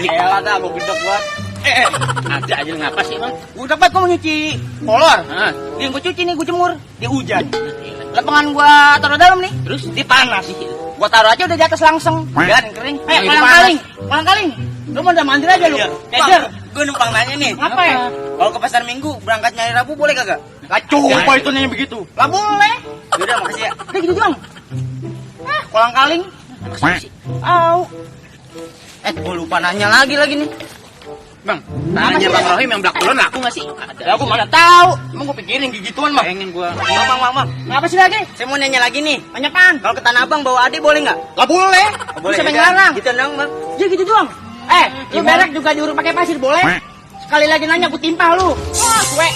Elah dah, lu gedek gua. Ada aja ngapa sih, Bang? Gua dapat gua mau nyuci kolor. Hah? Yang gua cuci nih, gua jemur. Dia hujan. Lapangan gua taruh dalam nih. Terus Dipanas. Gua taruh aja udah di atas langsung. Biarin kering. Kolang-kaling. Lu mau udah mandir aja lu. Keder. Gue numpang nanya nih. Apa ya? Kalau ke pasar Minggu berangkat nyari Rabu boleh kagak? Coba itu nanya begitu. Lah boleh. Yaudah makasih ya. Udah gitu doang. Kolang-kaling. Au. Gue lupa nanya lagi nih. Bang, Apa tanahnya sih? Bang Rohim yang Black Bulon laku nggak sih? Ada. Ya gua mana tahu. Emang gua pikirin gigituan mah. Pengen gua. Bang. Ngapa sih lagi? Saya mau nanya lagi nih. Nanya apaan? Kalau ke Tanah Abang bawa adik boleh nggak? Lah boleh. Boleh. Siapa yang yaudah. ngelarang? Gitu dong bang. Ya gitu doang. Lu berak juga diurut pakai pasir boleh? Sekali lagi nanya aku timpah lu. Wah, gue.